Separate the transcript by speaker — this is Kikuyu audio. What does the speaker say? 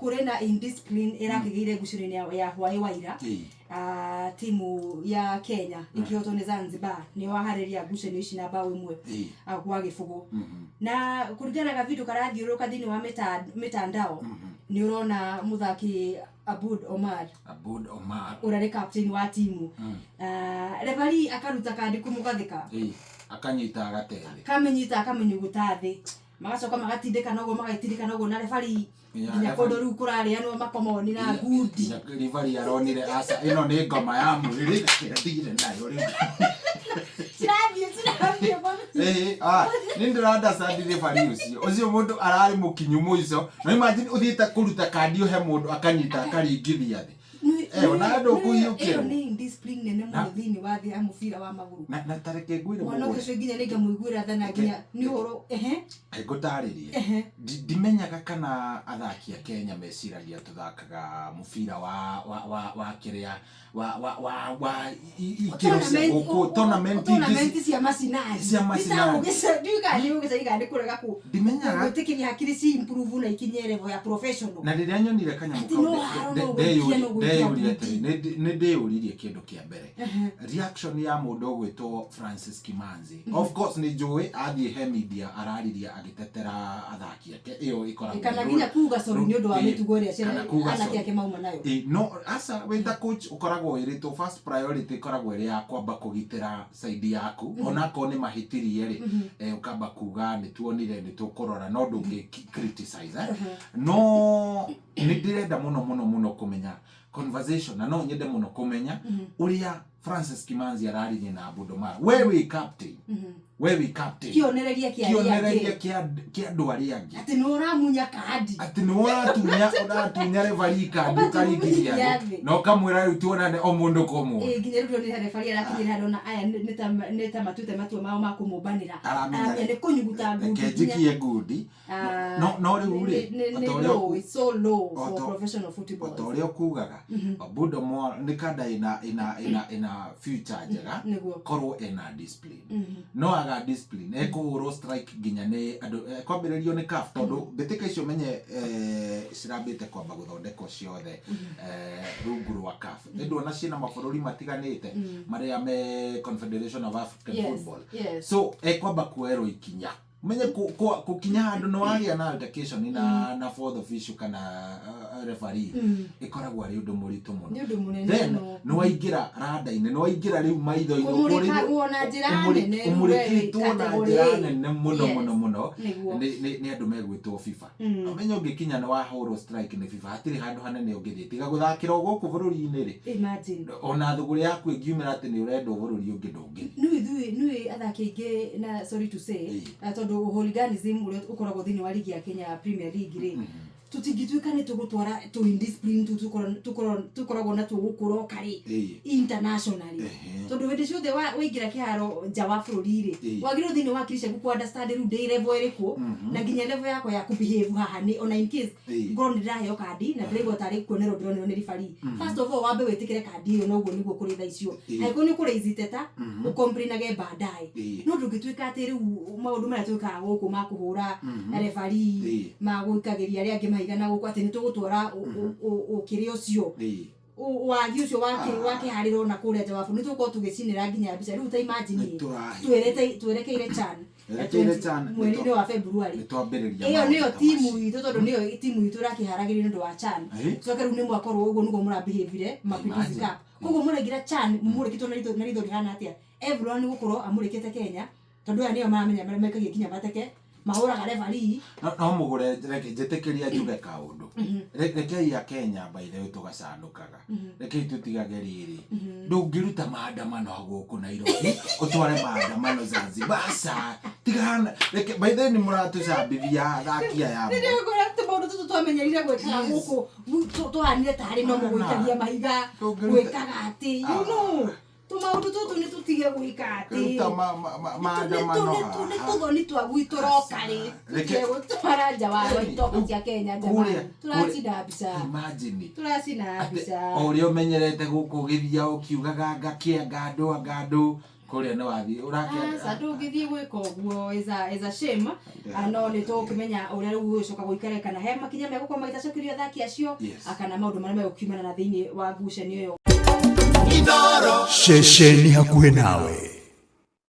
Speaker 1: Kũrĩ na indiscipline ĩrakĩgĩire ngucanio-inĩ ya hwaĩ wa ira. Ah, timu ya Kenya ĩkĩhotwo nĩ Zanzibar, nĩo aharĩria ngucanio ici na mbaũ 1 gwa 0. Na kũringana na gavideo karathiũrũrũka thĩinĩ wa mĩtandao, nĩ ũrona mũthaki Abud Omar,
Speaker 2: Abud Omar,
Speaker 1: ũrĩa nĩ captain wa timu. Ah, referee akaruta kandi kũmũgathĩka.
Speaker 2: Akanyita agatethĩ.
Speaker 1: Kamĩnyita akamĩnyuguta thĩ, magacoka magatindĩkana ũguo, magatindĩkana ũguo na referee nginya kũndũ rĩu kũrarĩanwo makomoni na ngundi.
Speaker 2: Referee aronire aca, ĩno nĩ ngoma ya mwĩrĩ, reke ndigire nayo rĩu.
Speaker 1: Cirathiĩ cirathiĩ.
Speaker 2: Ĩĩ, ah, nĩ ndĩra understand referee ũcio. Ũcio mũndũ ararĩ mũkinyu mũico. No imagine ũthiĩte kũruta kandi ũhe mũndũ, akanyita akaringithia thĩ. Ona andũ kũhiũkĩrwo.
Speaker 1: Ĩyo nĩ indiscipline nene mũno thĩinĩ wa thĩ ya mũbira wa magũrũ.
Speaker 2: Na tareke ngwĩre.
Speaker 1: Mwana ũcio nginya nĩ ngamũiguĩra tha na nginya nĩ ũhoro ehe.
Speaker 2: Ngũtarĩrie. Ndimenyaga kana athaki a Kenya meciragia tũthakaga mũbira wa kĩrĩa wa ikĩro cia gũkũ, tournament.
Speaker 1: Tournament cia macinani.
Speaker 2: Cia macinani.
Speaker 1: Ndiũĩ kana nĩ gũgĩcagi kana nĩ kũrega kũ
Speaker 2: Ndimenyaga.
Speaker 1: gwĩtĩkĩria hakiri ci improve na ikinye level ya professional.
Speaker 2: Na rĩrĩa nyonire kanyamũ
Speaker 1: Atĩ
Speaker 2: kau,
Speaker 1: no haro no gwĩtia, no gwĩtia
Speaker 2: ndeyũria
Speaker 1: ngundi.
Speaker 2: atĩrĩ, nĩ ndĩyũririe kĩndũ kĩa mbere, reaction ya mũndũ ũgwĩtwo Francis Kimanzi. Of course nĩ njũĩ athiĩ he media araririe agĩtetera athaki ake, ĩyo ĩkoragwo
Speaker 1: kana nginya kuga sorry nĩ ũndũ wa mĩtugo ĩrĩa
Speaker 2: kana kuga
Speaker 1: anake
Speaker 2: sorry.
Speaker 1: Ake mauma nayo.
Speaker 2: Ĩ, no aca, wĩ ta coach ũkoragwo wĩrĩtwo first priority ĩkoragwo ĩrĩ ya kwamba kũgitĩra side yaku, onakorwo nĩ mahĩtirie rĩ, ũkamba kuga nĩ tuonire, nĩ tũkũrora, no ndũngĩ criticize, eh? No nĩ ndĩrenda mũno mũno mũno kũmenya conversation, na no nyende mũno kũmenya ũrĩa Francis Kimanzi araririe na Abud Omar. We wĩ captain, we wĩ captain,
Speaker 1: kĩonereria kĩa arĩa
Speaker 2: kĩonereria
Speaker 1: angĩ.
Speaker 2: Kĩa andũ arĩa angĩ.
Speaker 1: Atĩ nĩ ũramunya kandi.
Speaker 2: Atĩ nĩ ũratunya referee kandi,
Speaker 1: Ũkatunya
Speaker 2: ũkaringithia thĩ
Speaker 1: thĩ.
Speaker 2: na ũkamwĩra rĩu tuonane o mũndũ kwa mũndũ.
Speaker 1: Ĩ, nginya rĩu ndonire referee arakinyĩra handũ na aya nĩ ta matuĩte matua mao ma kũmũmbanĩra.
Speaker 2: Aramenya
Speaker 1: Aramenya nĩ kũnyuguta ngundi
Speaker 2: reke
Speaker 1: nginya.
Speaker 2: njikie ngundi.
Speaker 1: Ah,
Speaker 2: No rĩu rĩ,
Speaker 1: nĩ
Speaker 2: o ta ũrĩa
Speaker 1: low, it's so low for professional
Speaker 2: o
Speaker 1: football.
Speaker 2: Ta ũrĩa ũkugaga, Abud Omar nĩ kanda ĩna future njega korwo ena discipline. No aga discipline, ekũhũrwo strike nginya nĩ andũ, ekwambĩrĩrio nĩ CAF, tondũ mbĩtĩka icio menye cirambĩte kwamba gũthondekwo ciothe rungu rwa CAF. Nĩ nduona ciĩna mabũrũri matiganĩte marĩa me Confederation of African Football. So ekwamba kuoerwo ikinya. Menye gũkinya handũ nĩ wagĩa na altercation na fourth official kana referee, ĩkoragwo arĩ ũndũ mũritũ mũno.
Speaker 1: Nĩ ũndũ mũnene
Speaker 2: Then
Speaker 1: mũno.
Speaker 2: nĩ waingĩra rada-inĩ, nĩ waingĩra rĩu maitho-inĩ.
Speaker 1: Kũmũrĩkagwo na njĩra nene rĩu we wĩ
Speaker 2: Ũmũrĩkĩtwo na
Speaker 1: category
Speaker 2: njĩra
Speaker 1: A.
Speaker 2: nene mũno mũno mũno nĩ andũ megwĩtwo FIFA. Ũmenye ũngĩkinya nĩ wahũrwo strike nĩ FIFA, hatirĩ handũ hanene ũngĩthiĩ tiga gũthakĩra o gũkũ bũrũri-inĩ rĩ.
Speaker 1: Imagine.
Speaker 2: Ona thũgũrĩ yaku ĩngiumĩra atĩ nĩ ũrendwo bũrũri ũngĩ, ndũngĩthiĩ.
Speaker 1: Nĩ ithuĩ nĩ athaki aingĩ, na sorry to say, tondũ hooliganism ũrĩa ũkoragwo thĩinĩ wa ligi ya Kenya Premier League rĩ, tũtingĩtuĩka nĩ tũgũtwara tũ indiscipline tũu tũkoragwo natuo gũkũ locally internationally, tondũ hĩndĩ ciothe waingĩra kĩharo nja wa bũrũri rĩ, wagĩrĩirwo thĩinĩ wa hakiri ciaku ku understand rĩu ndĩ level ĩrĩkũ, na nginya level yakwa ya kũ behave haha nĩ ona in case ngorwo nĩ ndĩraheo kandi na ndĩraigua tarĩ kuonerwo ndĩronerwo nĩ referee. First of all, wambe wĩtĩkĩre kandi ĩyo, noguo nĩguo kũrĩ thaa icio. Angĩkorwo nĩ ũkũraise iteta, ũcomplainage baadaye. No ndũngĩtuĩka atĩ rĩu maũndũ marĩa twĩkaga gũkũ ma kũhũra referee, ma gũikagĩria arĩa angĩ mahiga na gũkũ, atĩ nĩ tũgũtwara ũkĩrĩa ũcio, wagi ũcio wa kĩharĩro na kũrĩa nja wa bũrũri, nĩ tũgũkorwo tũgĩcinĩra nginya mbica rĩu. Ta imagine
Speaker 2: Nĩ tũrahĩtia.
Speaker 1: Twerekeire CHAN
Speaker 2: Twerekeire CHAN,
Speaker 1: mweri-inĩ wa February.
Speaker 2: Nĩ twambĩrĩria
Speaker 1: Ĩyo nĩyo
Speaker 2: maũndũ ta
Speaker 1: timu
Speaker 2: macio.
Speaker 1: itũ, tondũ nĩyo timu itũ ĩrakĩharagĩrio nĩ ũndũ wa CHAN. Coke rĩu nĩ mwakorwo ũguo nĩguo mũrabehavire Mapinduzi
Speaker 2: Imagine.
Speaker 1: Cup, koguo mũraingĩra CHAN mũrĩkĩtwo na ritho rĩhana atĩa? Everyone gũkorwo amũrĩkĩte Kenya, tondũ aya nĩo maramenya marĩa mekagia nginya mateke, mahũraga referee.
Speaker 2: No mũgũre, reke njĩtĩkĩria njuge kaũndũ. Rekei a Kenya, by the way, tũgacanũkaga. Rekei tũtigage rĩrĩ, ndũngĩruta maandamano gũkũ Nairobi ũtware maandamano Zanzibar. Aca, tigana, reke. By the way, nĩ mũratũcambithia athaki aya amwe.
Speaker 1: Nĩngũra tũmaũndũ tũtũ twamenyerire gwĩkaga gũkũ tũhanire tarĩ no mũgũikagia mahiga, gwĩkaga atĩ you know tũmaũndũ tũtũ nĩ tũtige gwĩka atĩ
Speaker 2: Ruta maandamano
Speaker 1: nĩ
Speaker 2: haha.
Speaker 1: Tũthoni twa gwitũ roka rĩ, tũtige gũtwara nja wa itoka cia Kenya jamani. Tũracina mbica.
Speaker 2: Imagine.
Speaker 1: Tũracina
Speaker 2: Atĩ
Speaker 1: mbica.
Speaker 2: O ũrĩa ũmenyerete gũkũ ũgĩthiaga ũkiugaga ngakĩa ngandũ ngandũ. Kũrĩa nĩ wathiĩ
Speaker 1: Aca, ndũngĩthiĩ gwĩka ũguo, is a shame. Ah, no nĩ tũgũkĩmenya ũrĩa rĩu gũgũcoka gũikare, kana he makinya megũkorwo magĩtacokerio athaki acio. Ah, kana maũndũ marĩa megũkiumana na thĩinĩ wa ngucanio ĩyo.
Speaker 3: Ceceni hakuhĩ nawe.